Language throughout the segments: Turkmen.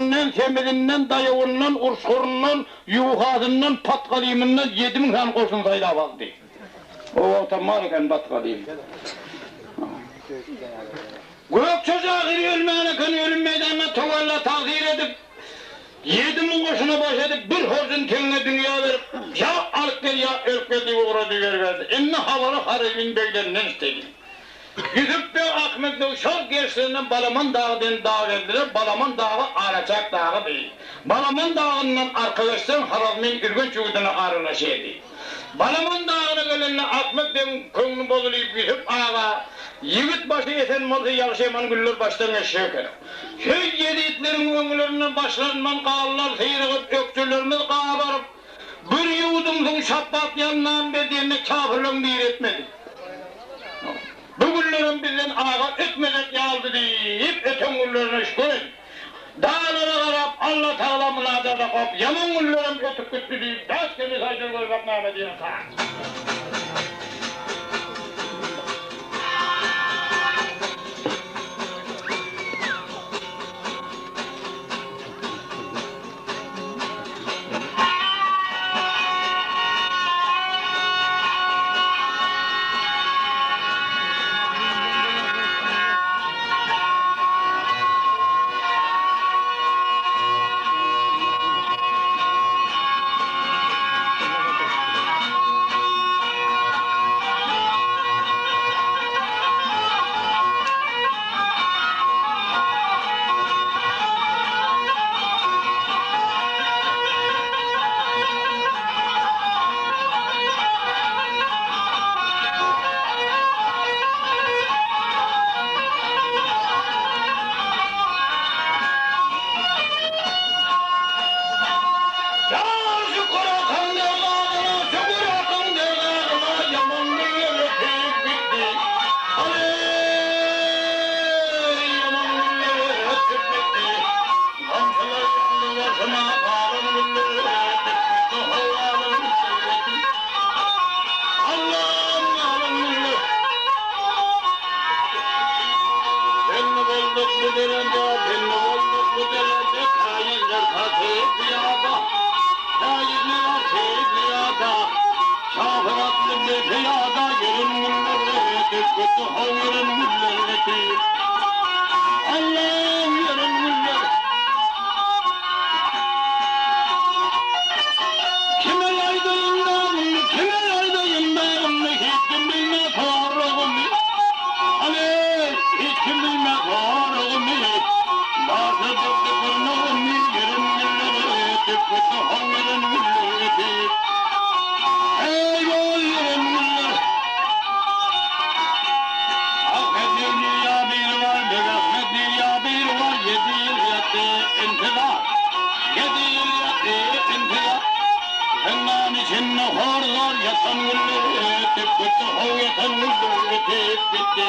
Nden, semizinden, daýawyndan, urşguryndan, ýuwhasyndan, patgalymyndan 7000 sany goşun saýlap aldy. O wagtam bar eken batgalym. Gökje ahyry ölmän eken, ölüm meýdanynda töwella tagsyr edip, 7000 goşuna baş edip, bir horjun teňňe dünýä berip, ýa alyp gel, ýa ölüp gel diýip ugrady ýörüberdi. Indi habary Horezmin beglerinden eşideli. Ýusup beg, Ahmet beg şol gelişlerinden Balaman dagy diýen daga geldiler. Balaman dagy Araçäk dagydy. Balaman dagyndan arka geçseň Horezmin Ürgenç ýurduna aralaşýardy. Balaman dagyna gelende Ahmet begiň köňli bozulyp Ýusup aga, Ýigit başy esen bolsa ýagşy-ýaman günler başdan geçjek eken. Söý ýezitleriň öňlerinden başlaryndan gallar syrygyp, ökjelerimiz gabaryp, Bir ýuwdum suw şapbat ýaly nan ber diýende kafirleriň biri etmedi. Bu günlerem bizden aga ötmejek ýalydy diýip, öten günlerine şükür edip, daglara garap, Allatagala mynajat okap, ýaman günlerem ötüp gitdi diýip, daş kelle saýdyr görbek näme diýerkä? Ýar şükür akan dergagyna, şükür akan dergagyna, Ýaman günler ötüp gitdi. Aleý, ýaman günler ötüp gitdi. Gamçylar ýandy başyma, galan günler ötüp gitdi, how galan günler ötüp. Allam galan günler. Belli bolduk bu derede, belli bolduk bu derede, Kaýyzlar katy pyýada, kaýyzlar aty pyýada, Kafir atly bir pyýada, ýören günler ötüp gitdi, how ýören günler ötüp. Allam ýören günler. Kime aýdaýyn dagymy, kime aýdaýyn dagymy, hiç kim bilmez horlugymy. Hany, hiç kim bilmez horlugymy. Barsa dökdi dyrnagymy, ýören günler ötüp gitdi, how ýören günler ötüp. Eý-oý, ýören günler. Ahmet Nurýa biri bar, Beg Ahmet Nurýa biri bar, Ýedi ýyl ýatdy intizar, Ýedi ýyl ýatdy intizar. Zyndan içinde hor-zor ýatan günler ötüp gitdi, how ýatan günler ötüp gitdi.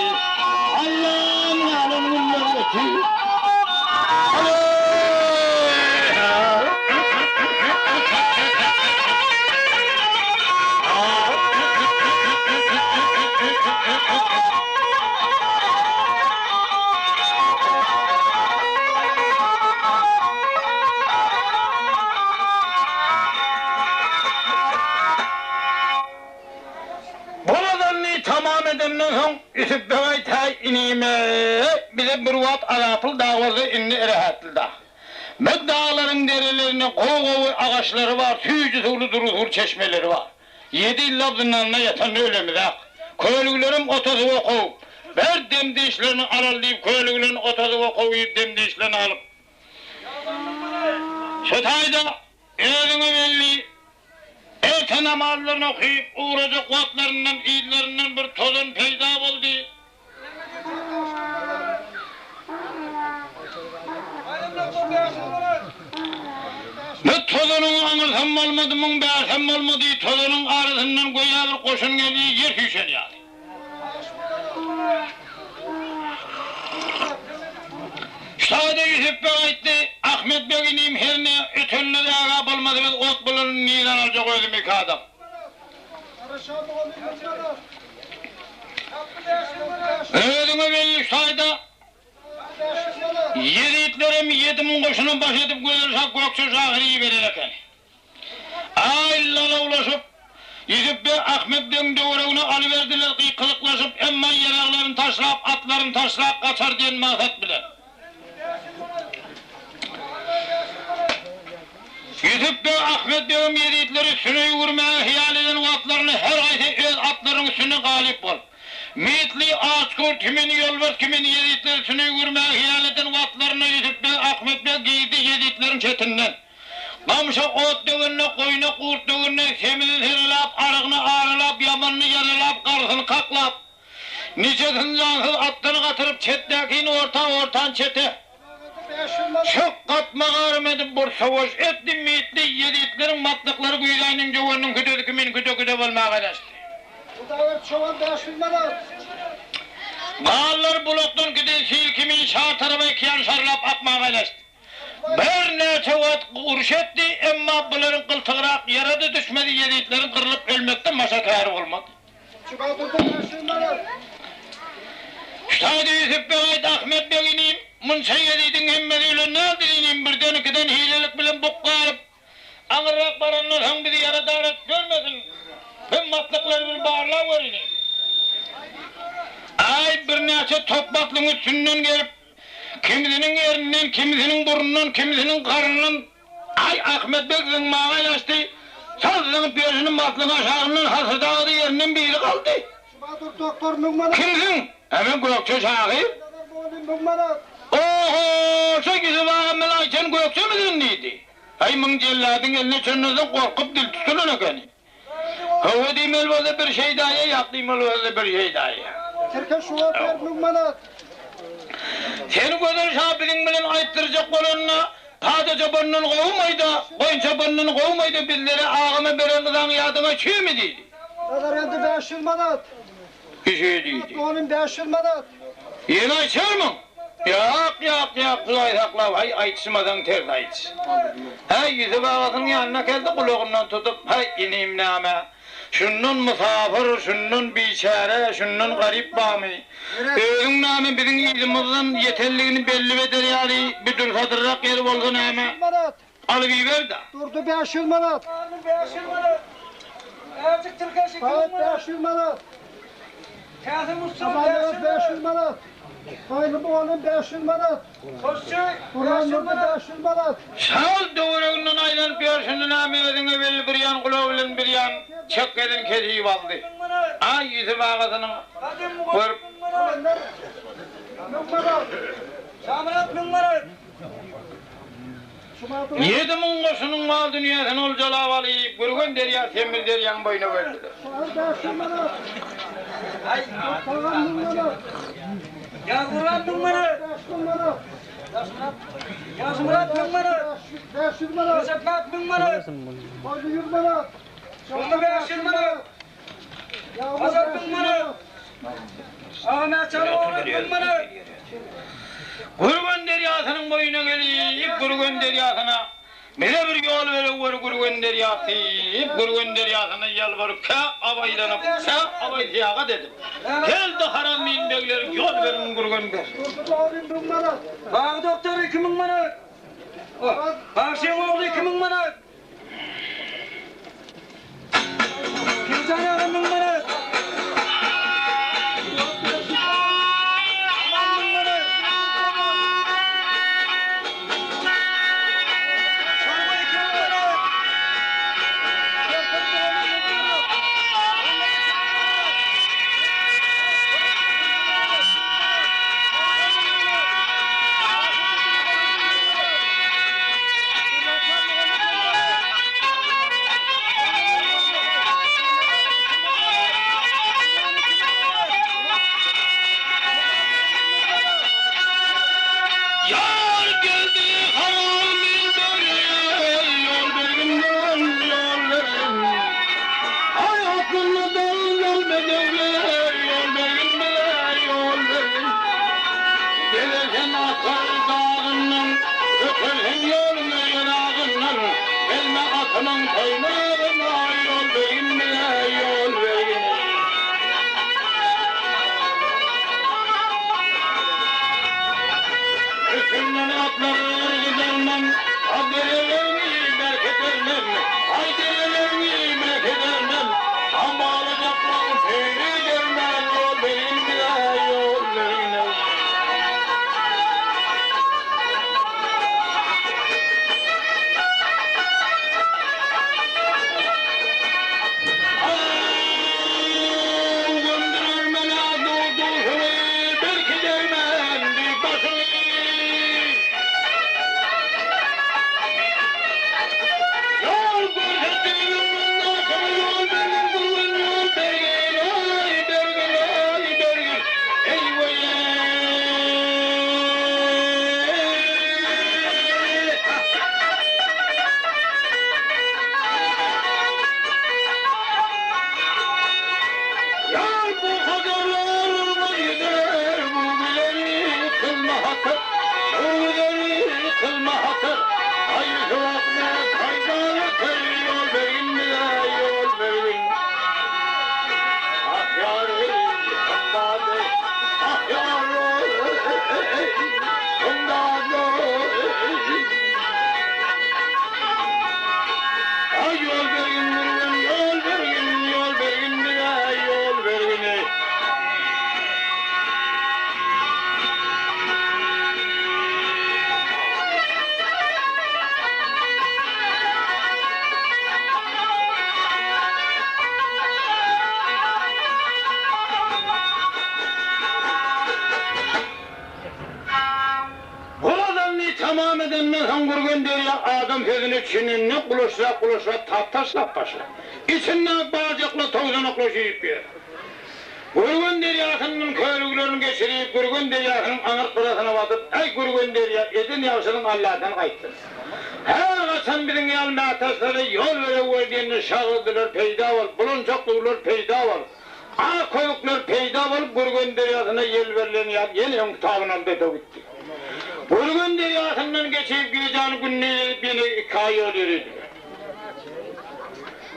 Allam galan günler ötüp. Boladanyny tamam edenden soň Ýusup beg aýthaý inime bize bir wagt Azapyl dag bolsa indi Erehatly dag. Bu daglaryň derelerinde gowy-gowy agaçlary bar, süýji suwly dury suwly çeşmeleri bar. Ýedi ýyllap zyndanda ýatanda ölemizak. Kölgülerim ota suwa kowup, bir dem dişlerini alaly diýip kölgülerini ota suwa kowup dem dişlerini alyp. Şu taýda özüňe belli erte namazlaryny okyp ugrajak wagtlaryndan yzlaryndan bir tozan peýda boldy. Bu tozanyň aňyrsam bolmady, muň bärsem bolmady, tozanyň arasyndan göýä bir goşun gelýär, ýer süýşen ýaly. Şazada Ýusup beg aýtdy, Ahmet beg inim herne ötenler ägä bolmasa biz ot bolanyny nirden aljak özüm iki adam. hem 7000 goşuna baş edip Gözel şa Gökje şahyry iberen ekeni. Aý, lalawlaşyp, Ýusup beg Ahmet begiň töweregine alyberdiler gykylyklaşyp, emma ýaraglaryny taşlap, atlaryny taşlap gaçar diýen maksat bilen. Ýusup beg Ahmet begem ýezitleri üstüne ýüwürmäge hyýal eden wagtlarynda her haýsy öz atlarynyň üstünde galyp bolup, Mitli, Açgurt, kimin Ýolbars kimin ýezitleri üstüne ýüwürmäge hyýal eden wagtlarynda Ýusup beg Ahmet beg girdi ýezitleriň çetinden. Gamşa ot dögende, goýna gurt dögende, semizini serelap, arygyny aralap, ýamanyny ýaralap, garysyny kaklap, niçesini jansyz atdan gatyryp, çetdäkini orta, ortany çete, çök gatma-garym edip bir söweş etdi, mitli ýezitleriň matlyklary güýzäniň jöweniniň küdesi kimin küde-küde bolmaga garaşdy. Gallar bulakdan giden sil kimin şar taraba ikiýan şarlap akmaga garaşdy. Birnäçe wagt uruş etdi, emma bularyň gyltygrak ýere-de düşmedi, ýezitleriň gyrlyp ölmekden başga käri bolmady. Şaýda Ýusup beg aýtdy, Ahmet beg inim, munça ýezidiň hemmesi ölen däldir inim, birden-ikiden hilelik bilen bukga alyp, Aňyrrak barandan soň bizi ýaradar edip görmesin. Hem matlyklary bir barlap gör inim. Aý, birnäçe top matlygyň üstünden gelip, kimisiniň erinden, kimisiniň burnundan, kimisiniň garnyndan, aý, Ahmet beg zyňmaga ýaşdy. Sal zyňyp ýörşüne matlygyň aşagyndan hasyrdagady ýerinden biri galdy. Kimsiň? Hä, men Gökje şahyr. Oho, şo Ýusup agam bilen aýtan Gökjemisiň? diýdi. Aý, muň jelladyň eline çenlese gorkup dil tutulan ekeni. Hawa diýmeli bolsa bir şeýdaýa, ýak diýmeli bolsa bir şeýdaýa. Tirkeş şuwagt ber müň manat. Seni Gözel şa biziň bilen aýtdyrjak bolanda, Pada çopandan gowumaýda, goýun çopandan gowumaýda bizlere agama beren yzaň ýadyňa çüwmi diýdi. Nazar endi 500 manat. Kişi diýdi. Onuň 500 manat. Ýene aýtýarmyň? Ýak, ýak, ýak, Hudaý saklap, haý, aýtyşmasaň ters aýt. Häý, Ýusup agasynyň ýanyna geldi, gulagyndan tutup, Häý, inim näme, şundan mysapyr, şundan biçäre, şundan garyp barmy? Özüň näme biziň yzymyzdan ýetenligini belli eder ýaly bir dür-sadyrrak ýeri bolsa näme? Alyp iber-dä. Durdy 500 manat. 500 manat. Erjik Tirkeş 2000 manat. 500 manat. Kasym Ussa 500 manat. Haýly mugallym 500 manat. Hoşçy 500 manat. 500 manat. Şal töwereginden aýlanyp ýörşüne näme özüňe belli bir ýan gulagy bilen bir ýan çekgesini kesip aldy. Aý Ýusup agasynyň görüp. 1000 manat. Şamyrat 1000 manat. 7000 goşunyň mal-dünýesini oljalap alyp, Gürgen derýa, Semil derýaň boýuna geldiler. Gürgen derýasynyň boýuna gelip, Gürgen derýasyna, Bize bir ýol bereweri Gürgen derýasy diýip, Gürgen derýasyna ýalbaryp, kä abaýlanyp, kä abaý-syýahat edip, Geldi Haramyn begleri, ýol beriň Gürgen der. Bagy doktor 2000 manat. Bagşyň ogly 2000 manat. Pirjan aga 1000 manat. Aman 1000 manat. Çorba 2000 manat. Serkan mugallym 1000 manat. Molla 2000 manat. Ýar geldi haramyn beri, ýol bergin ýol, ýol bergin. Aý aslynda dal bedewler, ýol bergin bize, ýol bergin. Gelersen Akar dagyndan, ötersen ýoluň ýeragyndan, gelme atynyň toýnagyna, ýol bergin bize, ýol bergin. Üstünden atlar. Onsoň Gürgen derýa adam sözüne çeninde gulaşlap-gulaşlap tap taşlap başlady. Içindäki barjaklar towzanaklaşyp ýör. Gürgen derýasyndan körüklerini geçirip, Gürgen derýasynyň aňyr gyrasyna batyp, Äý, Gürgen derýa, eden ýagşylygyň Alladan gaýtsyn. Her haçan biziň ýaly mätäçlere ýol berewer diýende şagyrdylar peýda bolup, bulançaklylar peýda bolup, ak köwükler peýda bolup, Gürgen derýasyna ýel berlen ýaly ýene öňki tabyny aldy öte gitdi. Gürgen derýasyndan geçip, gijäni gündiz edip ýene iki aý ýol ýörediler.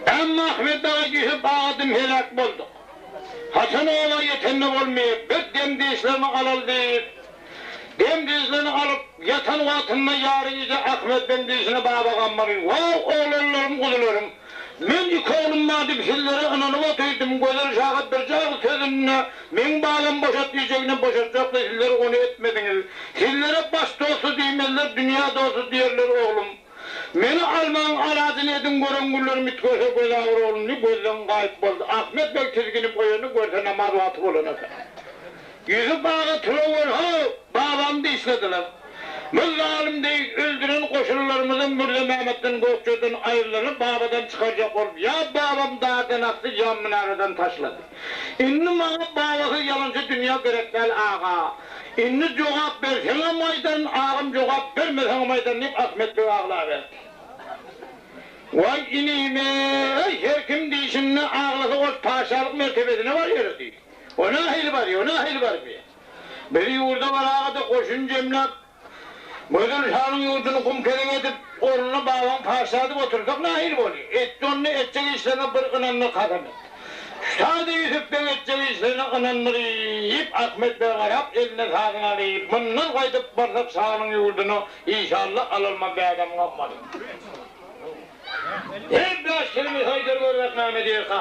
Emma Ahmet aga Ýusup aga dym heläk bolduk. Haçan oba ýetende bolmaýar, bir dem dişlerini alaly diýip, dem dişlerini alyp, ýatan wagtynda ýary gije Ahmet begiň dişine Baba Gammary, Waw, oglanlarym, guzularym, men iki oglum bar diýip sizlere ynanyp otyrdym, Gözel şaga birje agyz sözünde meň balam boşat diýjegine boşatjakdy, sizler ony etmediňiz. Sizlere baş dosty diýmezler, dünýä dosty diýerler, oglum. Meni almagyň alajyny ediň gören günlerim it görse göz agyr oglum diýip gözden gaýyp boldy. Ahmet beg tisginip oýandy görse namaz wagty bolan eken. Ýusup aga turaweri how, babamy dişlediler. Bu zalym deý öldüren goşunlarymyzy Mürze Mämetden Gökjeden aýrylany babadan çykarjak bolup ýa babam dardan asdy ýa minaradan taşlady. Indi maňa babasyz ýalançy dünýä gerek däl aga. Indi jogap berseňem aýdaryn, agam jogap bermeseňem aýdaryn diýip Ahmet beg aglaberdi. Waý inim-eý, her kim diýşinde aglasa ol paşalyk mertebesine barýar-a diýdi. O nähili barýar, o nähili barmaýar? Biz ýurda baraga-da goşun jemläp, Gözel şanyň ýurduny gum-kezeň edip, ornuna babaň patyşa edip otursak nähili bolýar? Etdi onda etjek işlerine bir ynandyr kasam et. Şa-da Ýusup beg etjek işlerine ynandyr diýip, Ahmet beg garap, eline sazyny alyp, mundan gaýdyp barsak şanyň ýurduna, işalla alalma bädem gammady. Her bäş kelime haýdar görmek näme diýerka?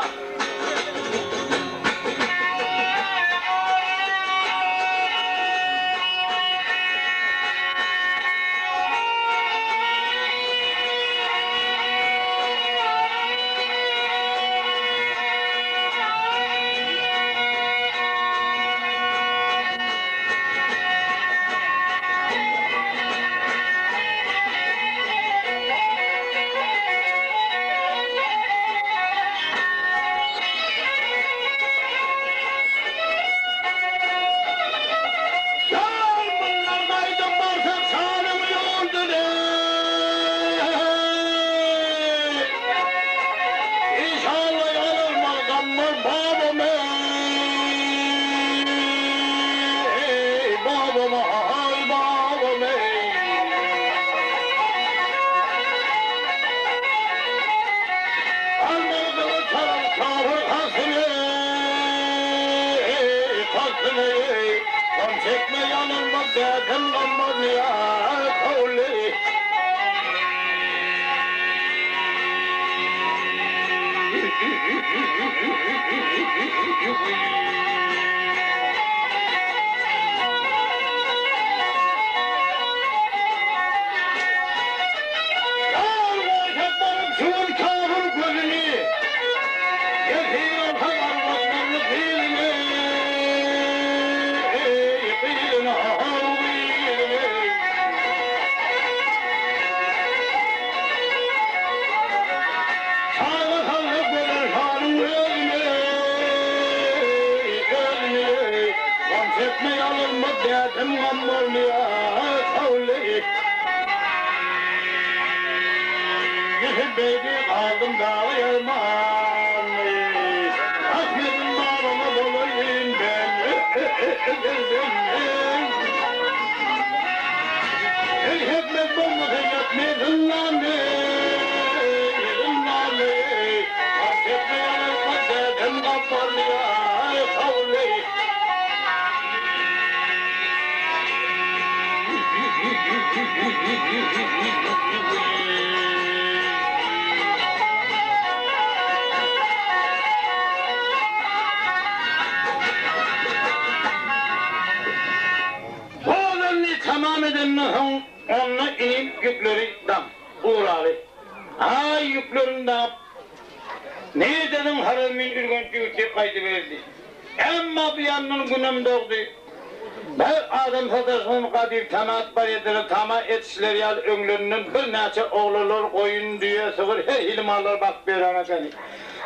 Ýar mundan gaýdyp barsak şanyň ýurduny, Inşallah ýalyrmaz gammar babam eý, babam aý babam eý. Almaly gylyç alan kafir kalsyn eý, kalsyn eý. Gam çekme ýalynmaz dädem gammaz ýa kowly. Ýar goýsak baryp şugun kafir gözüni, Ýesir alsak arwatlaryny gyzyny, Eý, gyzyny, how gyzyny. Çaga salsak gözel şanyň özüni, Özüni, Gam çekme ýalynma dädem gam bolmaýar, howly. Ýusup beýdi galdym dagy ýarman, Ahmedim babama bolaýyn ben, ben. Eý hikmet bolmasa ýatmy zyndany, zyndany. Gam çekme ýalynma dädem gam bolmaýar, howly. Bozanyny tamam edenden soň onda inim ýükleri daň, uraly. Aý ýüklerini daňyp, Nirdenem Horezmin Ürgenç ýigitli gaýdyberdi. Emma bu ýandan günem dogdy. Bäh, adam sataşmam gadyr tamat bar edere tama etişleri ýaly öňlerinden birnäçe oglanlar goýun, düýe, sygyr her hili mallar bakyp ýören ekeni.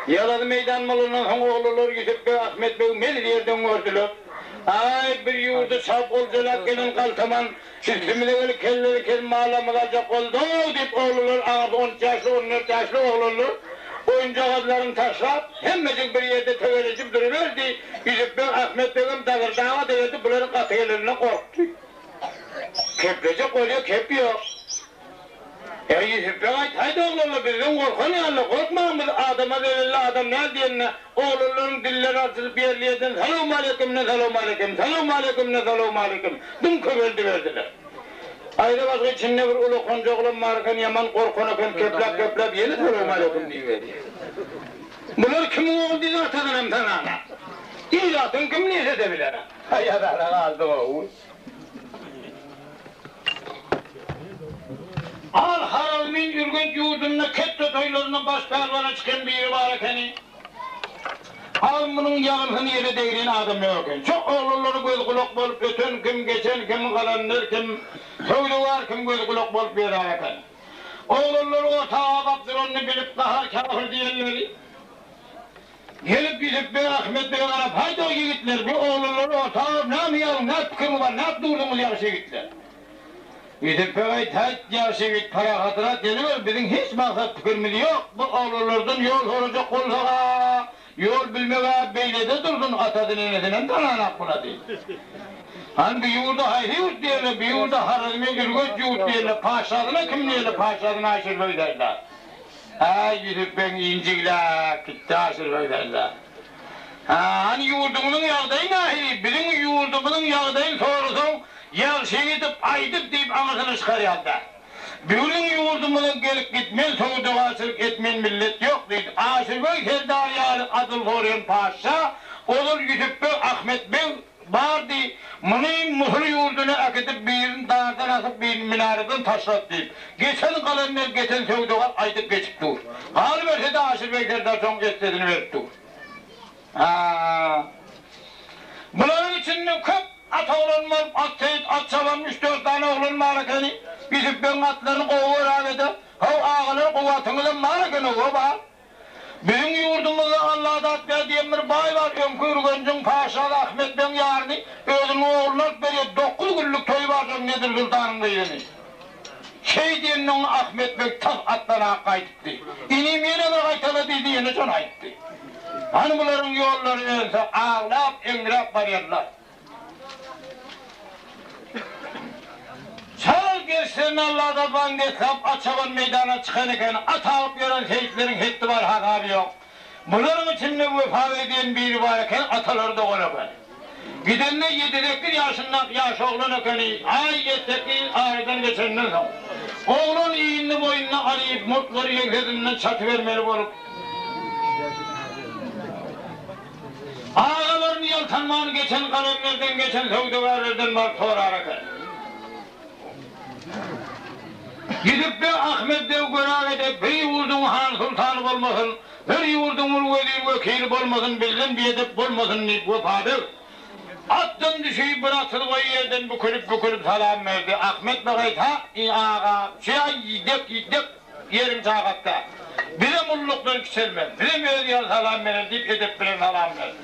Ýalazy meýdan bolandan soň oglanlar Ýusup beg, Ahmet begi mel ýerden gördüler. Aý, bir ýurdy çap oljalap gelen galtaman üstümize gelip kelleri kel mallarymyzy aljak boldy-ow diýip oglanlar aňyrsy on üç ýaşly, on dört ýaşly oglanlar oýunjagazlaryny taşlap, hemmejik bir ýerde tegelejip duruberdi. Ýusup beg, Ahmet begem dagyrdaga degedi, bularyň gaty geleninden gorkdy. Keplejek bolýa, kep ýok. Eý, Ýusup beg aýtsaýdy oglanlar, bizden gorkan ýaly, gorkmaň, biz adama zelelli adam däl diýende, oglanlaryň dilleri açylyp ýerli ýerden salowmaleýkim-ne salowmaleýkim, salowmaleýkim-ne salowmaleýkim, dym köpeldiberdiler. Aýra-başga içinde bir ulakanjy oglan bar eken, ýaman gorkan eken, kepläp-kepläp ýene salowmaleýkim diýiberýär. Bular kimiň ogly diýdi atadanam tanana. Ilatyň kim diýse-de bilene. Aý ýazara galdyň-ow. Al Harazmin Ürgenç ýurdunda ketde toýlarynda baş pälwana çykan biri bar ekeni. Al munuň ýagyrsyny ýere degren adam ýok eken. Şo oglanlara göz-gulak bolup öten kim, geçen kim, galanlar kim, söwdagär kim göz-gulak bolup ýörär eken. Oglanlar orta gabap duranyny bilip gahar käfir diýenleri. Gelip Ýusup beg Ahmet bege garap, Haýda ýigitler, bu oglanlary orta alyp näme ýalyň, näp pikiriňiz bar, näp durduňyz ýagşy ýigitler? Ýusup beg aýt, Haýt, ýagşy ýigit, parahatrak geliber, biziň hiç maksat pikirimiz ýok, bu oglanlardan ýol sorajak bolsag-a, ýol bilmeg-ä beýlede dursun, atasyny-enesinem tananak bula diýdi. Hany bu ýurda haýsy ýurt diýerler, bu ýurda Harazmen Ürgenç ýurt diýerler, patyşasyna kim diýerler, patyşasyna Aýşir beg serdar. Äý, Ýusup begiň injigläp gitdi Aşyr beg serdar. Hä, hany ýurduňyzyň ýagdaýy nähili? Biziň ýurdumyzyň ýagdaýyny sorasaň, ýagşy ýigidip aýdyp diýip aňyrsyna çykarýar-da. Biziň ýurdumyza gelip gitmen, söwdagarçylyk etmen millet ýok diýdi. Aşyr beg serdar ýaly adyl soraýan patyşa, ozal Ýusup beg, Ahmet beg, Bardy, muny Müsür ýurduna äkidip, birini dardan asyp, birini minaradan taşlat diýip, geçen galanlar geçen söwdagar aýdyp geçip dur. Galyberse-de Aşyr beg serdar soň essesini berip dur. Ha. Bularyň içinde köp at oglan bolup, at seýis, at çoban üç-dört sany oglan bar ekeni. Ýusup begiň atlaryny gowy görägede, How, agalar, gowy atyňyzam bar eken-ow, bar. Biziň ýurdumyzda Alladatbeg diýen bir baý bar, öňki Ürgenjiň paşasy Ahmet begiň ýaryny özüniň ogluna alyp berýär, dokuz günlük toýy bar şoň Nedir soltanyň gyzyny. Şeý diýende oňa Ahmet beg tas atdan-ak gaýdypdy. Inim ýene bir gaýtala diýdi, ýene şony aýtdy. Hany bularyň ýollary ölse, aglap, eňräp barýarlar. Çal gerşlerini Alladaban desgap at çoban meýdana çykan eken, at alyp ýören seýisleriň hetdi bar, hasaby ýok. Bularyň içinde Wepa beg diýen biri bar eken, atalary dogan eken. Gidende ýedi-sekiz ýaşyndaky ýaş oglan ekeni, aý ýedi-sekiz ýyl aradan geçenden soň, oglan iýnini boýnuna alyp, murtlary ýeňsesinden çatybermeli bolup, Agalaryny ýaltanman geçen galemlerden geçen söwdagärlerden baryp sorar eken. Gidip-de Ahmet beg görägede bir ýurduň han-soltany bolmasyn, bir ýurduň bir wezir-wekili bolmasyn, bizden biedep bolmasyn diýip Wepa beg atdan düşüp bir atyz boýy ýerden bükülip-bükülip salam berdi. Ahmet beg aýtsa, Aga, şu ýa dek, dek Ýeriň çagatda. Bizem ullukdan kiçelmez. Bizem özi ýaly salam berer diýip edep bilen salam berdi.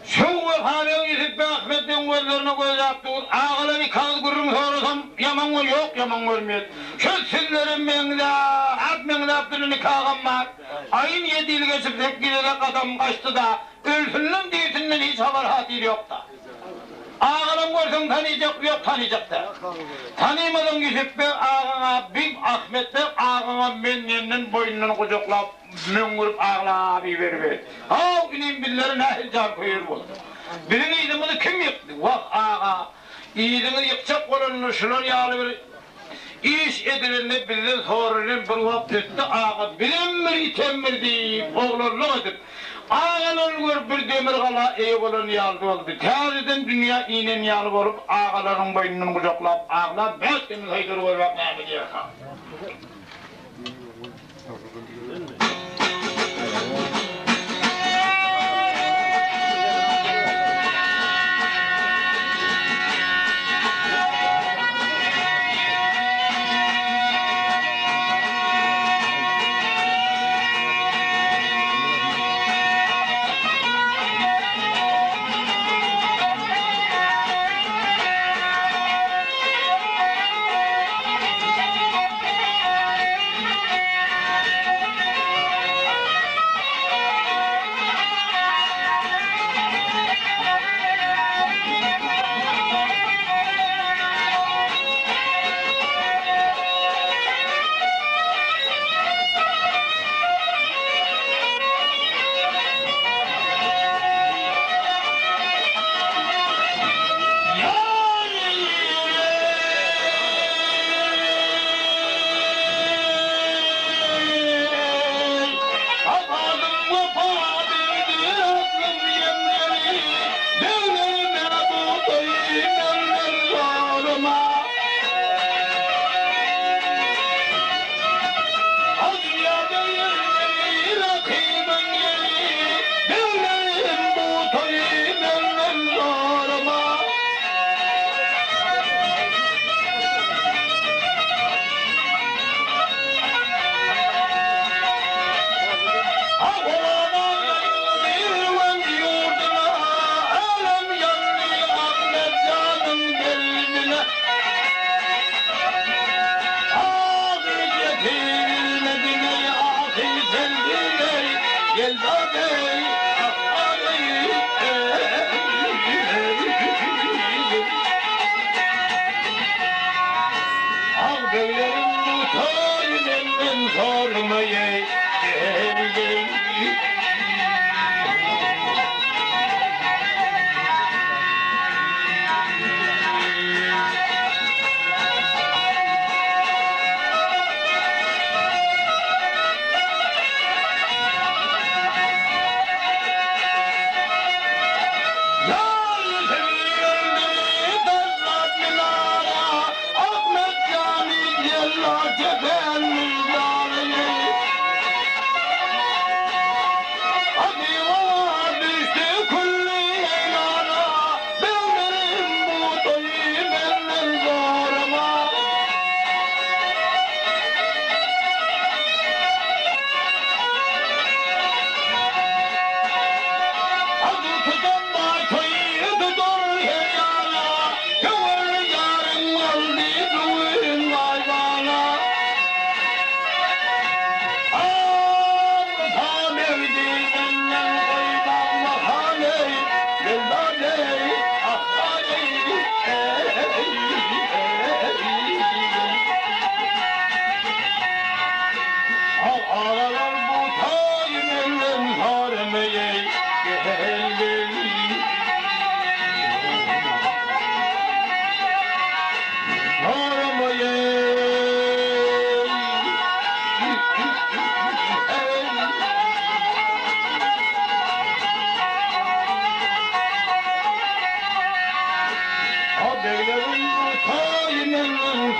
Şow Wepabegiň Ýusup beg Ahmet begiň gözlerine gözläp dur. Agalar iki agyz gürrüň sorasam, ýaman gör, ýok ýaman görmeýär. Şol sizlerem meňzäp, meňzäp duran iki agam bar. Aýyn ýedi ýyl geçip sekiz gezek gadam gaçdy-da, ölsünden dirisinden hiç habar-hatyr ýok-da. Agalam görseň tanyjak ýok tanyjak däl. Tanymadyň Ýusup beg agaňa big Ahmet beg agaňa men diýenden boýnundan gujaklap möňňürip aglap iberiber. Haw inim bizlere nähili janköýer bolduň. Biziň yzymyzy kim ýykdy? Wah aga yzyňyzy ýykjak bolanda şular ýaly bir Iş edilende bizden soralan bir wagt ötdi aga bizem bir item bir diýip oglanlyk edip, agalary görüp bir demir gala eýe bolan ýaly boldy. Täzeden dünýä inen ýaly bolup agalarynyň boýnundan gujaklap aglap bäş-demir haýdar görübak näme diýerka.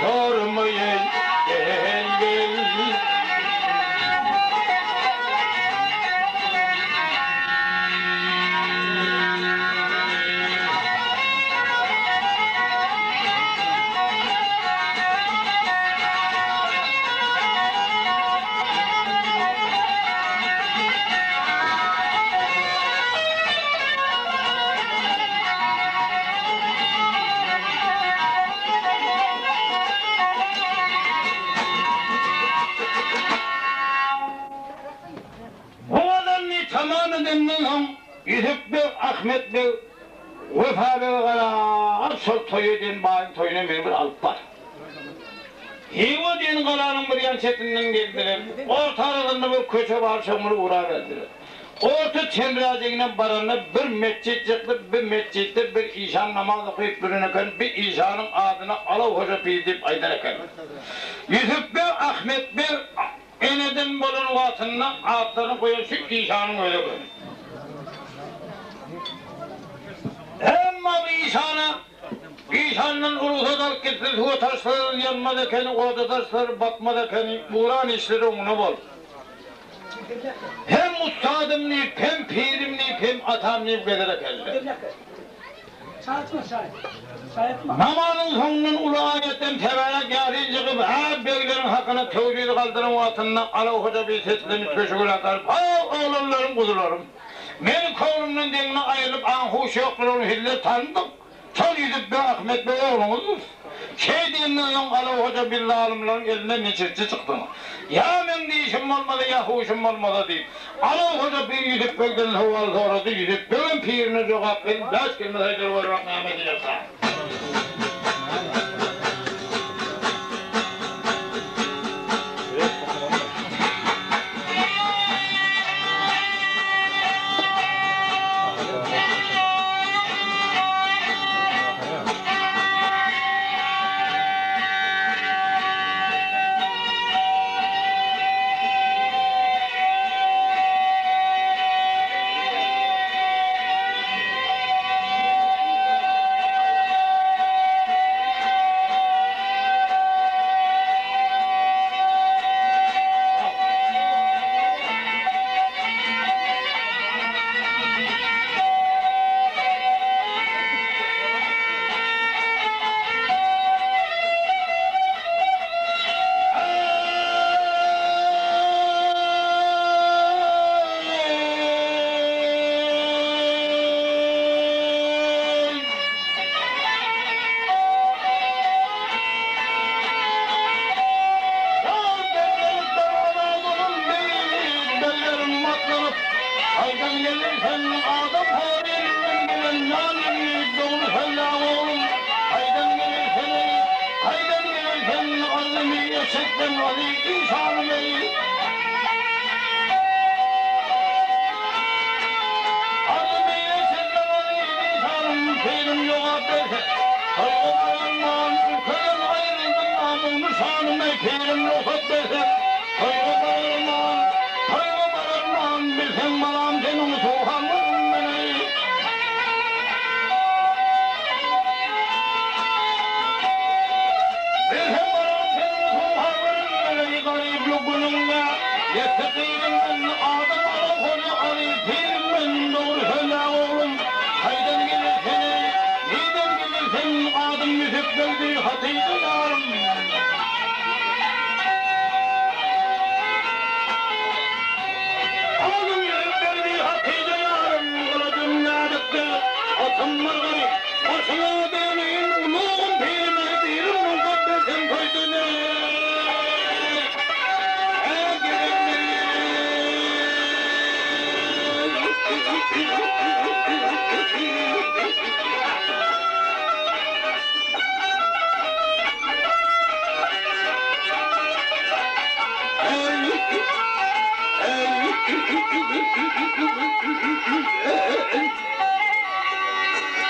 sorma ey, gel gel. Bu adamny tamam edenden soň Ýusup beg, Ahmet beg, Wepa bege garap, şol toý eden baýyň toýuna meni bir alyp bar. Hywa diýen galanyň bir ýan çetinden geldiler. Orta arasynda bir köçe bar, şoňa bir uraberdiler. Orta çemräjigine baranda bir metjit çykdy, bir metjitde bir işan namaz okyp duran eken, bir işanyň adyna Alaw hoja pir diýip aýdar ekenler. Ýusup beg, Ahmet beg eneden bolan wagtynda atlaryny goýan şu işanyň özi eken. Emma bu işana Işandan rugsat alyp gitse suwa taşlar ýanmaz ekeni, oda taşlar batmaz ekeni, buran işleri oňuna bol. Hem ussadym diýip, hem pirim diýip, hem atam diýip gezer ekenler. Namazyň soňundan uly aýatdan tebärek ýasin çykyp, hä, begleriň hakyna töwriz galdyran wagtynda Alaw hoja bir seslenip köşegine galyp, Haw, oglanlarym, guzularym! Meniň köňlümden deňine aýrylyp aň-huş ýoklugyny sizler tanydyň. Şol Ýusup beg Ahmet beg ogluňyzdyr. Şeý diýenden soň Alaw hoja bir zalymlaryň elinden niçikçi çykdyň. Ýa meň dişim bolmasa, ýa huşum bolmasa diýip, Alaw hoja pir Ýusup begden sowal sorady. Ýusup begem pirine jogap berip, bäş kelime saýdyr görmek näme diýerkä?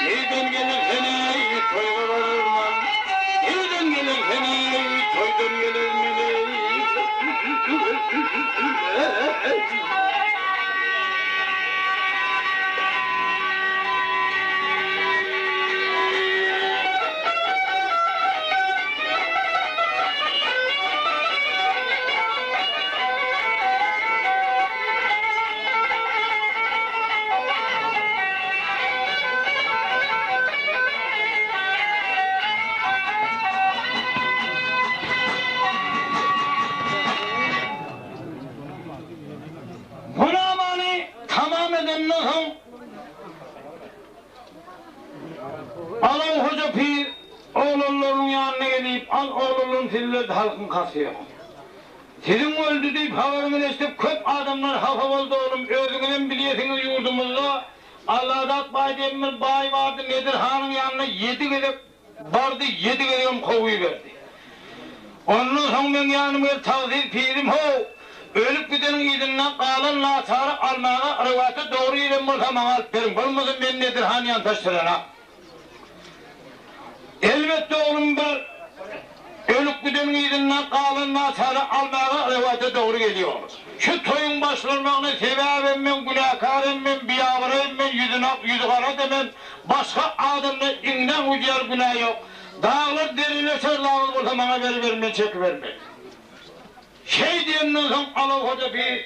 Nirden gelirsen ey? Ogullarynyň ýanyna gelip, Al oglanlarym sizlerde halkyň kasy ýok. Siziň öldi diýip habaryňyzy eşidip köp adamlar hafa boldy oglum özüňizem bilýesiňiz ýurdumyzda Alladat baý diýen bir baý bardy Nedir hanyň ýanyna ýedi gezek bardy ýedi gezegem kowuberdi. Ondan soň meň ýanyma gelip tagsyr pirim how ölüp gideniň yzynda galan naçary almaga röwata dogry gelen bolsa maňa alyp beriň bolmasa men Nedir han ýantaşdyranak. Elbetde oglum bir ölüp gideniň yzynda galan naçary almaga röwata dogry gelýär. Şu toýuň başlanmagyna sebäbem men, günäkärem men, biabraýam men, ýüzüni ak, ýüzi gara-da men, başga adamda iňňäň ujy ýaly günä ýok. Daglar dereler çarlagyz bolsa maňa beriber men çekibermen. Şeý diýenden soň Alaw hoja bir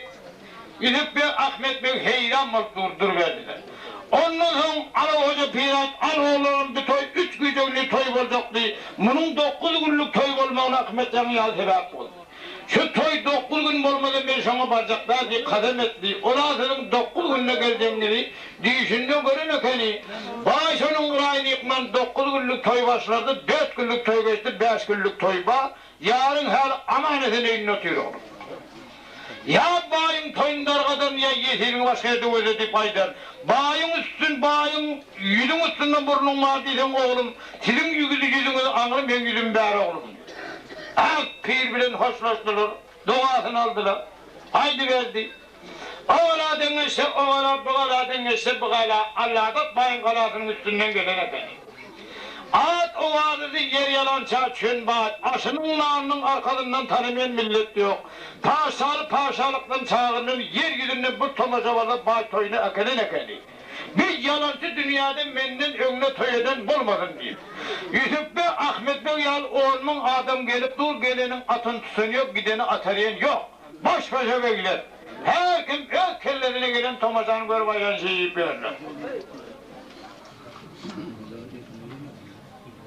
Ýüsüp beg, Ahmet beg heýran bolup dur duruberdiler. Ondan soň Alaw hoja pir aýt, Al oglanlarym bu toý üç gije-gündiz toý boljakdy. Munuň dokuz günlük toý bolmagyna Ahmet ýaňy ýaly sebäp boldy. Şu toý dokuz gün bolmasa men şoňa barjak däl diýip kasam etdi. Ol-a siziň dokuz günde geljegiňizi düýşünde gören ekeni. Baý şonuň yraýyny ýykman dokuz günlük toý başlady, dört günlük toý geçdi, bäş günlük toý bar. Ýaryň häli aman-esen öýünde otyr oglum. Ýa baýyň toýuny dargadan, ýa ýesiriňi başga ýerde gözle diýip aýdar. Baýyň üstün, baýyň ýüzüň üstünde burnuň bar diýseň, oglum, siziň ýüzüňizi ýüzüňiz aňry, meň ýüzüm bäri oglum. Ak pir bilen hoşlaşdylar, dogasyny aldylar. Aýdyberdi. O gala deňeşse o gala, bu gala deňeşse bu gala Alladat baýyň galasynyň üstünden gelen ekeni. At-owazasy ýer ýalança çün baý, aşynyň nanynyň arkasyndan tanamaýan millet ýok. Paşaly paşalykdan çagyrylan ýer ýüzünde bir tomaşa bolsa baý toýuna äkelen ekeni. Bir ýalançy dünýäde menden öňde toý eden bolmasyn diýip. Ýusup beg, Ahmet beg ýaly on müň adam gelip dur, geleniň atyny tutan ýok, gideni atarýan ýok. Baş-başa begler. Her kim öz kellesine gelen tomaşany görüp aýlanşy iýip ýörler.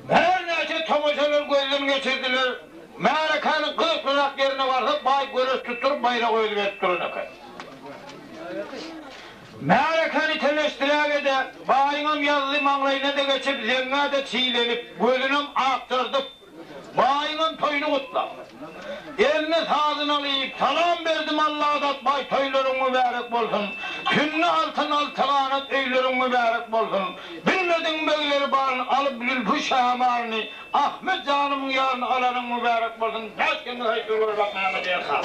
Her näçe tomaşalar gözden geçirdiler. Märekäniň gyzyklyrak ýerine barsak, baý göreş tutduryp, baýragy özi berip duran eken. Märekäni teleşdiräge-de, baýyňam ýazzy maňlaýyna-da geçip, zeňňä-de çilenip, gözünem akjardyp, Baýyňam toýuny gutlap, eline sazyny alyp, Salam berdim Alladat baý toýlaryň mübärek bolsun, Hünni altyn alty ganat öýleriň mübärek bolsun, Bilmediň begleri baryny alyp zülpi şamalyny, Ahmet janymyň ýaryny alanyň mübärek bolsun, Bäş kende saýtdyr gör bak näme diýerka.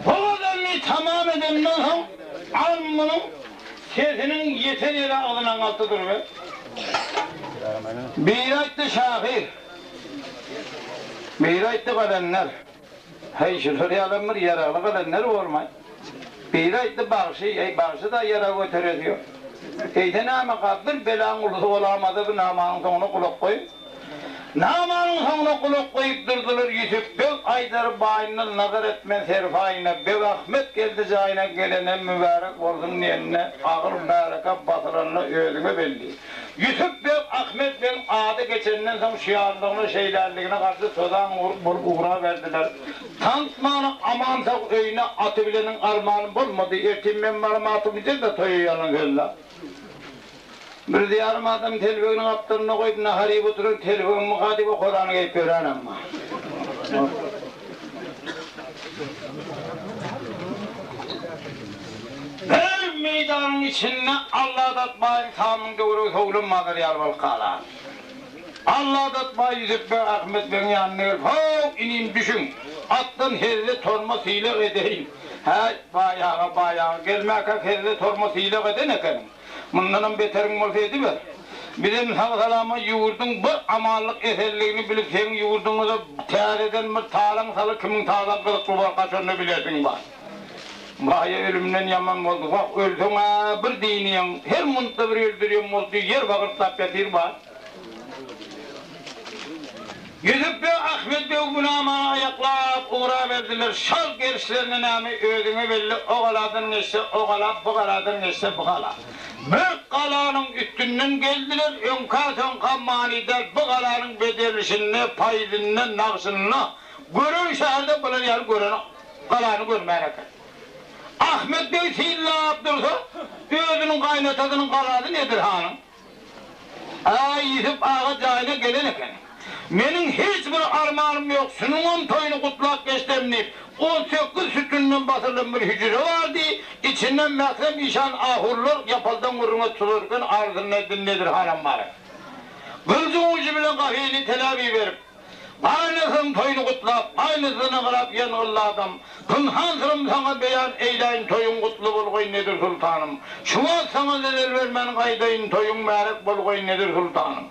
Bu gazalyny tamam edenden soň, almynyň sesiniň ýeten ýeri agzyna galdy duruber. Biri aýtdy şahyr, biri aýtdy galenler. Heý, şular ýalam bir ýaragly galenler bolmaý. Biri aýtdy bagşy, heý, bagşy-da ýarag göteresi ýok. Eýse nämeka, bir belaň ulusy bolamasa bu namanyň soňuna gulak goýuň. Namanyň soňuna gulak goýup durdular, Ýüsüp beg aýdar baýyndan nazar etmen serpaýyna, Beg Ahmet geldi jaýyna gelene mübärek bolsun diýende, agyr märeke basylanda özüňe belli. Ýüsüp beg Ahmet begiň ady geçenden soň şuýanlygyna, şeýlänligine garşy tozan bolup ugraberdiler. Tantmany aman-sag öýüne aty bileniň armany bolmady, Ertir men baram aty münjek-de toýa ýalan sözläp. Bir ýarym adam telpegini gapdalynda goýup nahar iýip oturan telpegim myka diýip okarany geýip ýörenem bar. Her meýdanyň içinde Alladat baýyň tamyň töweregi sowlan mazar ýaly bolup galan. Alladat baý Ýüsüp beg Ahmet begiň ýanyna gelip, How, inim, düşüň, atdan hezze torma sylag edeýin. Häý, baý aga, baý aga, gelmäkäk hezze torma sylag eden ekeniň. Mundanam beteriň bolsa ediber. Bizem sag-salamat ýurduň bir amanlyk esenligini bilip seň ýurduňyza täzeden bir talaň salyp kimiň talaň gyzykly borka şonda bilersiň baý. Baýa ölümden ýaman boldy wah ölseň-ä bir dynýaň her muntda bir öldürýän boldy ýer bagyrtlap ýatyr baý. Ýusup beg Ahmet beg günamany aýaklap ugraberdiler. Şol gelişlerine näme özüňe belli o galadan geçse o gala bu galadan geçse bu gala. Bir galanyň üstünden geldiler öňkä-soňka many däl bu galanyň bezerilişinde paýzynda nagşynda gören şäherde bular ýaly gören galany görmän eken. Ahmet beg synlap dursa, özüniň gaýynatasynyň galasy Nedir hanyň. Aý, Ýusup aga jaýyna gelen eken. Meniň hiç bir armanym ýok, şunuňam toýuny gutlap geçsem diýip, 18 sütünden basyrylan bir hüjre bardy, içinde Mährem işan ahunlar ýapaldan gürrüňe tuzarken arasynda Nedir hanam bar eken. Gylyjyň ujy bilen gapyny teläp iberip, Gaýynysynyň toýuny gutlap, gaýynysyna garap ýangynly adam, Pynhan syrym saňa beýan eýläýin toýuň gutly bolgaý Nedir sultanym. Şu wagt saňa zelel bermän gaýdaýyn toýuň märek bolgaý Nedir sultanym.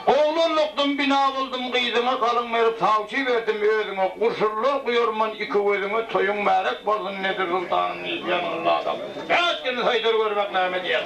Oglanlykdan bina boldum gyzyňa galyň berip sawçy berdim özüňe gurşunlar guýarman iki gözüňe toýuň märek bolsun Nedir sultanym diýip ýangynly adam Bäşgini saýdar görmek näme diýer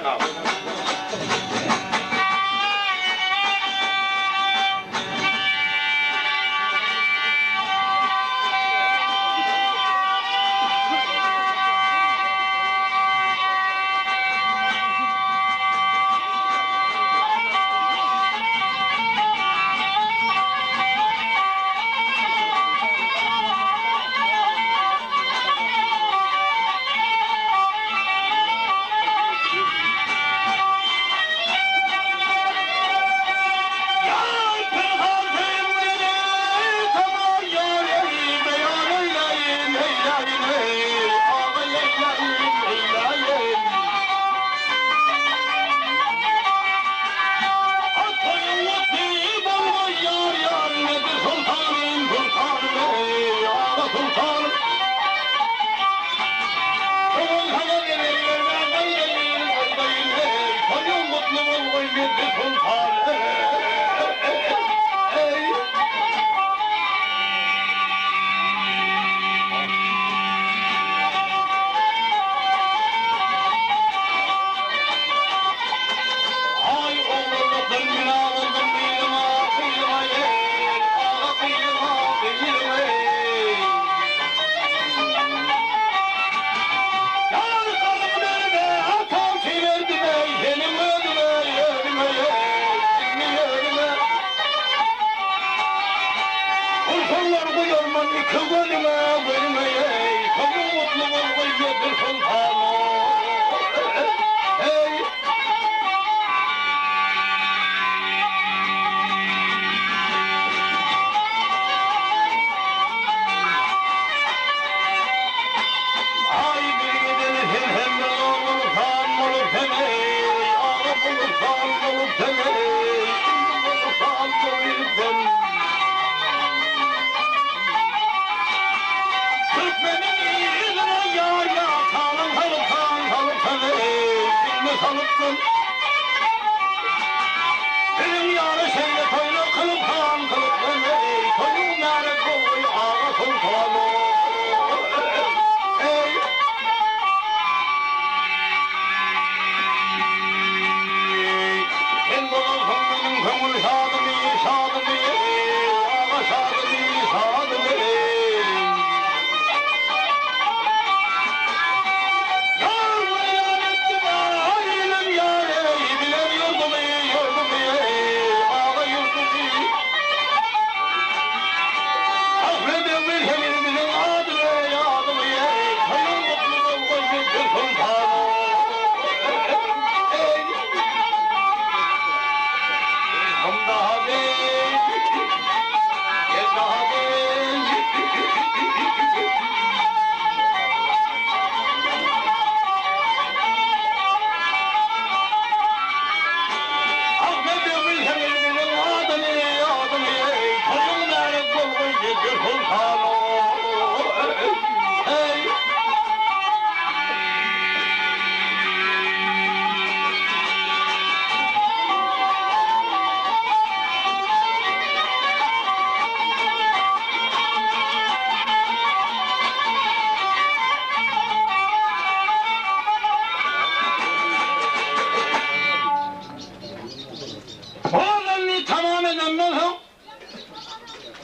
Tamam edenden soň,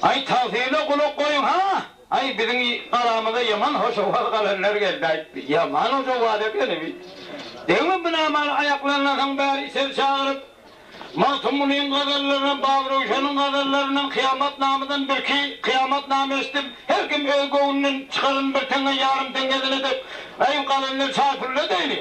Aý, tagsyla gulak goýuň, ha! Aý, biziň galamyza ýaman hoşowaz galanlar geldi-aý. Ýaman hoşowaz ekeni bi. Degme bu namany aýaklandan soň bäri içeri çagyryp. Magtymgulyň gazallaryndan, Babyröwşeniň gazallaryndan, Kyýamatnamadan birki kyýamatnama eşitdim. Her kim öz göwnünden çykaran bir teňňe, ýarym teňňesini edip, Äý, galanlar çaý pully edeýli.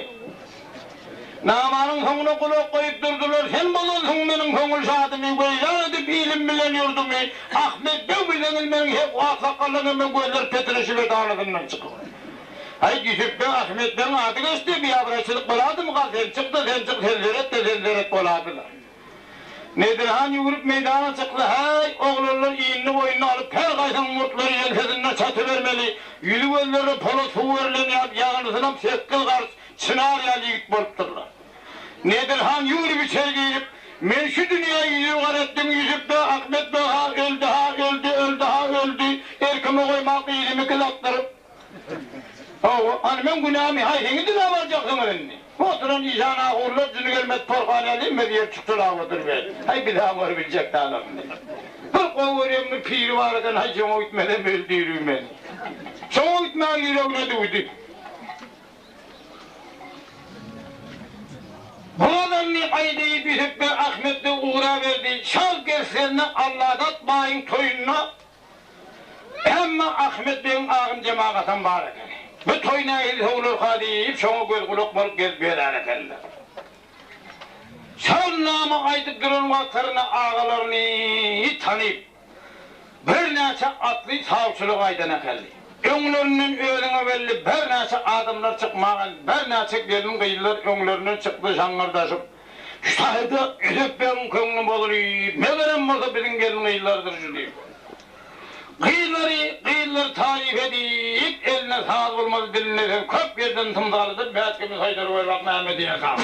Namanyň soňuna gulak goýup durdular, Sen bozansyň meniň köňül şadymy, Weýran edip ilim bilen ýurdumy. Ahmet beg bileňiz meniň hep aksakallaryň hem gözleri petreşip edaladyndan çykyp. Aý, Ýusup beg, Ahmet begiň ady geçdi, biabraýçylyk boladymy, gal sen çyk-da, sen çyk, sen seret-de, sen seret bolady-la. Nedir han ýüwrüp meýdana çykdy, Häý, oglanlar iýnini-boýnuny alyp, her gaýsynyň murtlary ýeňsesinde çatybermeli, ýüzi-gözlerine polat suw berlen ýaly, ýagynysynam 8 garys çynar ýaly ýigit bolupdyrlar. Nedir han ýüwrüp içeri girip, Men şu dünýä ýüzi gar etdim, Ýusup beg, Ahmet beg-ha öldi-ha, öldi, öldi-ha, öldi, erkime goýman gyzymy gyzakdyryp, Hawa, hany meň günämi haýsyňyz diläp aljaksyňyz indi? Bu oturan işan ahunlar jyny gelmez porhan ýaly hemmesi ýer çukçalap oturyber. Haý biz-ä oňary biljek dälok indi. Bir gowy görýän bir piri bar eken, haý şoňa gitmesem öldürir meni. Şoňa gitmäge ýüregine düwdi. Bu adamny aýdyp Ýüsüp beg Ahmet beg ugraberdi. Şal gerslerine Alladat baýyň toýunda Emma Ahmet begiň agyn jemagatam bar ekeni. Bu toý nähili sowularka diýip, şoňa göz-gulak bolup gezip ýörän ekenler. Şol nama aýdyp duran wagtlarynda agalaryny tanyp, birnäçe atly sawçylyk aýdan ekenli. Öňlerinden özüňe belli birnäçe adamlar çykmagan, birnäçe gelin-gyzlar öňlerinden çykdy şaňňyrdaşyp. Şu taýda Ýüsüp begiň köňli bozulyp, megerem bolsa biziň gelin-gyzlardyr şu diýip. Gyzlary gyzlar taryp edip, eline saz bolmaz, diline söz köp ýerden tymsaladyp, bäşgemi saýdar goýbak näme diýerka?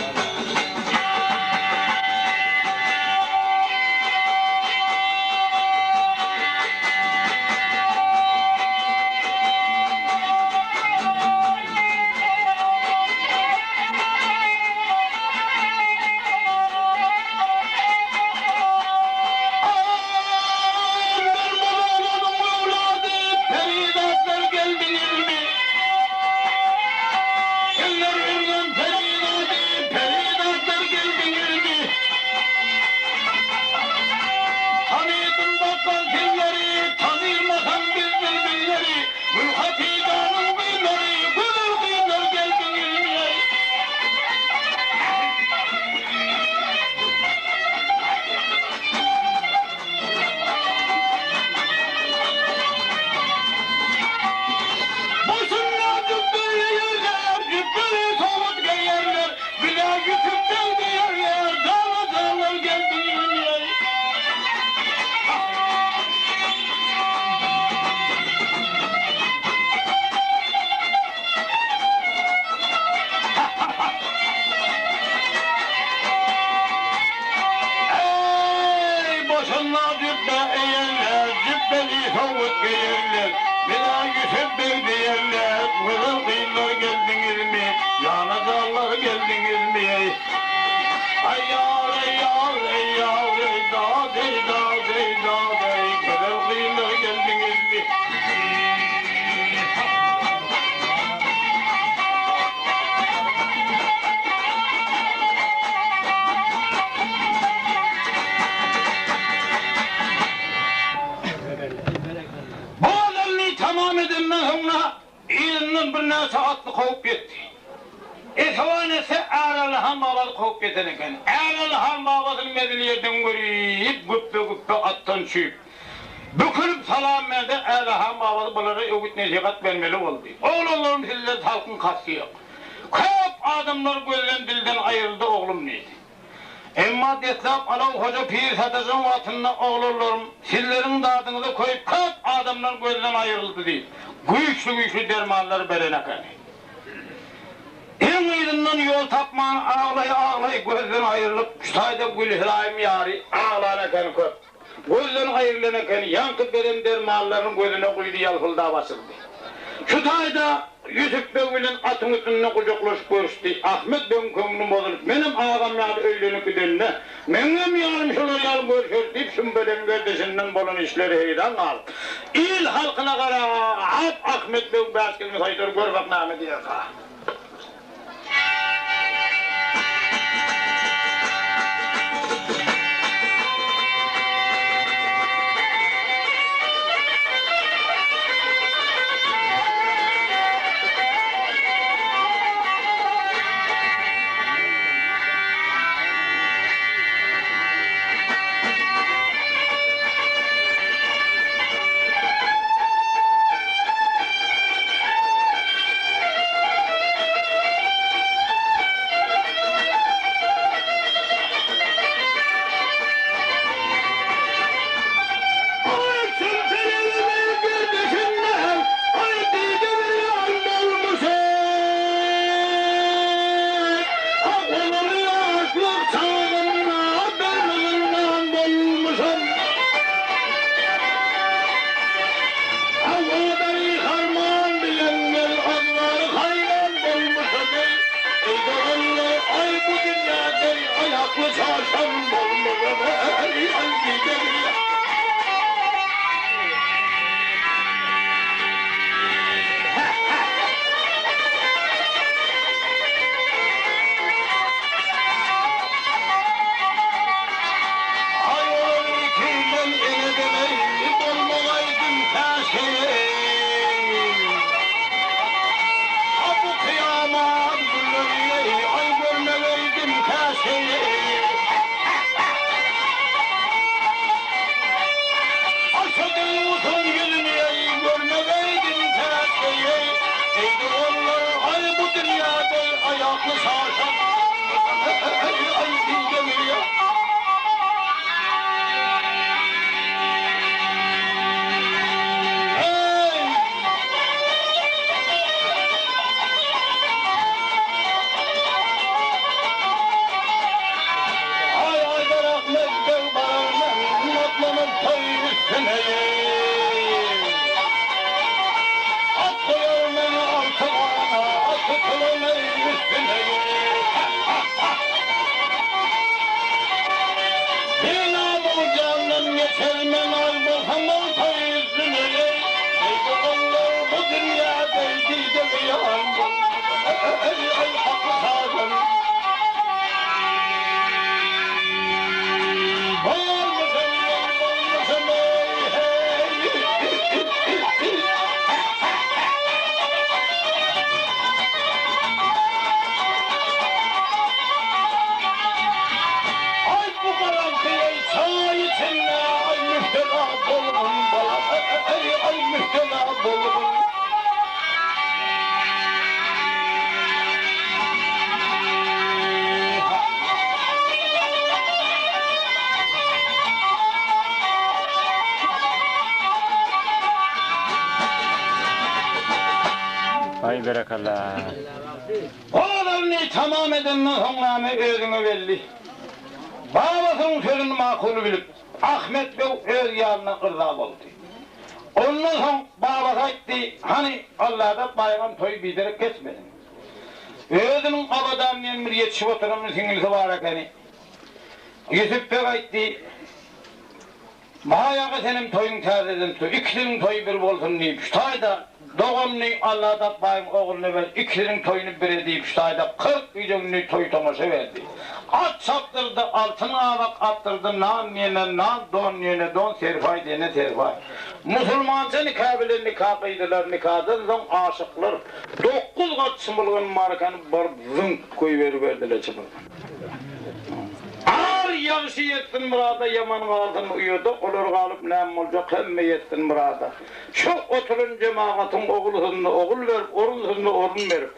Gülhatijanyň gyzlary, gözel gyzlar geldiňizmi? Başynda jübbe geýerler, jübbeleri sowgat geýerler, Bize Ýusup beg diýerler, dana-janlar geldiňizmi? Eý, boşanma jüpbe eýerler, Jüpbeli sowut geýerler, Bize Ýusup beg diýerler, Gözel gyzlar geldiňizmi, Jana-janlar geldiňizmi? Aý ýar, eý ýar, eý ýar, eý dad, eý dad, eý dad, eý, Gözel gyzlar geldiňizmi? Bu adamny tamam edenden soňra yzyndan birnäçe atly kowup ýetdi. Esewan etse Äraly han babasy kowup ýeten eken. Äraly han babasyny mezil ýerden görüp, güpbe-güpbe atdan çüýüp, bükülip salam berdi. Äraly han babasy bulara öwüt-nesihat bermeli boldy. Oglanlarym sizden salkyn kasty ýok. Köp adamlar gözden-dilden aýryldy oglum diýdi. Emma deslap Alaw hoja pir sataşan wagtynda oglanlarym sizleriň dadyňyza köýüp köp adamlar gözden aýryldy diýip, güýçli-güýçli dermanlar beren ekeni. Iň yzyndan ýol tapman aglaý-aglaý gözden aýrylyp, şu taýda Gülhelaýym ýary aglan ekeni köp. Gözden aýrylan ekeni, ýaňky beren dermanlaryny gözüne guýdy ýalpyldap açyldy. Şu taýda Ýusup beg bilen atyň üstünde gujaklaşyp görüşdi. Ahmet begiň köňli bozulyp, menem agam ýaly öýlenip gidende, meňňem ýarym şolar ýaly görşer diýip şümbelegiň gerdişinden bolan işlere heýran galyp, il halkyna garap, Ahmet begiň bäşgilini saýdar, gör bak näme diýerka. Şo deýýusyň ýüzüni eý, görmegeýdim täkgeý eý, Eýdi onlar, aý bu dünýäde aýakly çarşak, Eý, aý diýdegi. Eý! Aý Aýdar Ahmet beg barar men atlanyp toý üstüne At goýar men alty gana at tutulan eý üstüne Bina bu jandan geçer men aý bolsam ol toý üstüne Eý doganlar bu dünýäde dideli ýan Eý eý haky sazan. Bolmasam men bolmasam eý heý. Aý bu garaňky eý çaý içinde aý mübtela bolgun balam eý aý mübtela bolgun. Aý berekella. Ozaryny tamam edenden soň name özüňe belli. Babasynyň sözüni makul bilip, Ahmet beg öz ýanyna yrza boldy. Ondan soň babasy aýtdy, Hany, Allada baýram toýy biderek geçmesin. Özüniň Abadan diýen bir ýetişip oturan bir siňlisi bar ekeni. Ýusup beg aýtdy, Baý aga senem toýuň täzeden tu, ikisiniň toýy bir bolsun diýip, şu taýda doganyny Alladat baýyň ogluna ber, ikisiniň toýuny bire diýip, şu taýda 40 gije-gündiz toý-tomaşa berdi. At çapdyrdy, altyn gabak atdyrdy, nan diýene nan, don diýene don, serpaý diýene serpaý. Musulmança nika bilen nika gyýdylar, nikadan soň aşyklar dokuz gat çymylgan markany baryp zyňk goýberiberdiler çymylgan. Ar ýagşy ýetsin myrada, ýaman galsyn uýada, olar galyp näme boljak, hemme ýetsin myrada. Şo oturan jemagatyň ogulsyzyna ogul berip, orunsyzyna orun berip,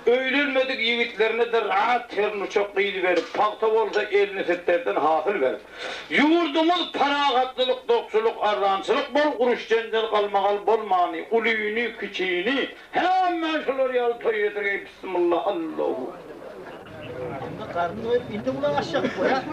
öýlenmedik ýigitlerine-de rahat ternuçak gyz berip, pagta bolsa elini sitderden hasyl berip, ýurdumyz parahatlylyk, dokçulyk, arzançylyk bol, uruş-jenjel, galmagal bolmany, ulyny, kiçini, hemmä şular ýaly toý getirgeý, bismillah, Allahu. Indi garny doýup, indi gulak asjak bolýar.